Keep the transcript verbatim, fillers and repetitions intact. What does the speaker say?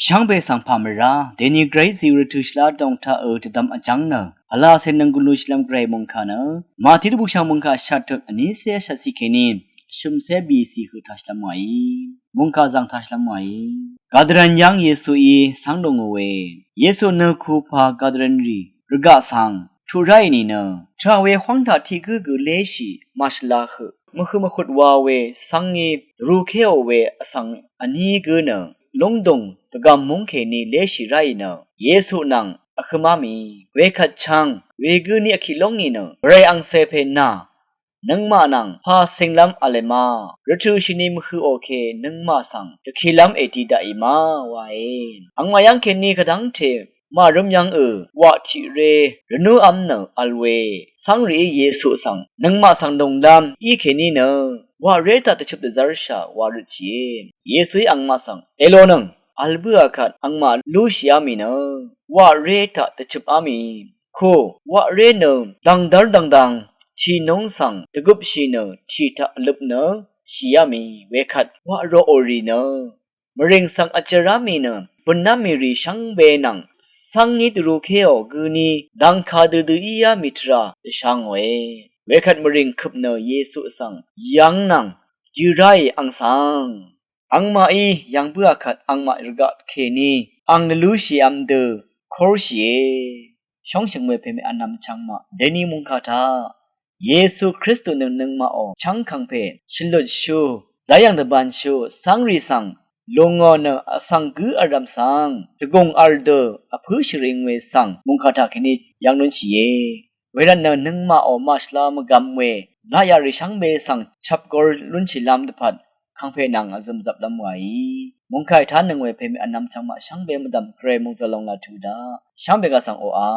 Shvngbe svng pà mvrá deni gvray zì rvtø̀ shvlá dòng taq ø dvdvm vjv́ng nø, pvlacè nøng gvlu shvlvm gvray mòngkà nø, Mati dvbùshv̀ng mòngkà shvt tut vní cé shvt ciq kèní shø̀mcé bìcì høq taq shvlvm wàí, mòngkà zv̀ng taq shvlvm wàí. Gadvrvn yv́ng Yesuí cv́ng dòngò we. Yesu nø kupà gadvrvn rì rvgaq svng tuq ráì nìnø, tvrà we hwáng taq tiq gǿ gø léshì màshvla høq, mvhø mvhut wa we cv́ngí dvrukéò we vsvng vní gǿ nø, lúngdùng dvgv̀m múng kèní léshì ráì nø, Yesu nvng vhømá mì. Wekvt chv́ng wegǿ ní vkiq lóngì nø, gvray angcè pè nà nøngmaq nvng pà cìnglv́m v̄le ma, rvtø̀ shìni mvhøqò ke nøngmaq svng dvkilv́m èdi daqì ma wae. Angmaq yv́ng kèní kvdv́ngte màrǿm yv́ng ø, waq tiq ré rvnúv́m nø vl we, cv́ngrìí Yesu svng nøngmaq svng lùnglv́m í kèní nø, waq ré taq dvchøp dvzv́rshà wa røtshìe. Yesuí angmaq svng èlònøng vl bǿà kvt angmaq lúshìá mì nø, waq ré taq dvchøpá mì. Ku waq ré nø dv̀ngdv́r dv̀ngdv̀ng tì núng svng dvgøpshì nø, tì taq vløp nø shìá mì. Wekvt waq roqò rì nø, mvrìng svng vjvrá mì nø, bø̀nná mì rì shvngbe nvng cv́ngí dvrukéò gǿní dv̀ngkà dødø íá mì tvrà dvshangòe. Wekvt mvrìng køp nø Yesu svng yv́ng nvng jø ráì ang svng, angmaqí yv̀ng bǿà kvt angmaq rvgaq kèní ang lúshìvm dø kórshìe. Shóngshø̀ng we pèmè vnvm chvngmaq deni mòngkà taq, Yesu Kristu nø nøngmaqò chv́ng kàngpè shvlutshú, záyv̀ng dvbānshú cv́ngrì svng lùngò nø, vsvng gǿ vrv̀m svng dvgùng vl dø vpǿ shvring we svng mòngkà taq kèní yv́ng lúnshìe. Wervt nø nøngmaqò màshvla mvgvm we laqyaqrì shvngbe svng chvpgor lúnshìlv́m dvpvt kàngpè nvng vzø̀m zvplv́m wàí. Mòngkà ètánøng we pèmè vnvm chvngmaq shvngbe mvdv̀m gvray mòngzø̀l lòng laq tuq daq. Shvngbe gvsvng oqà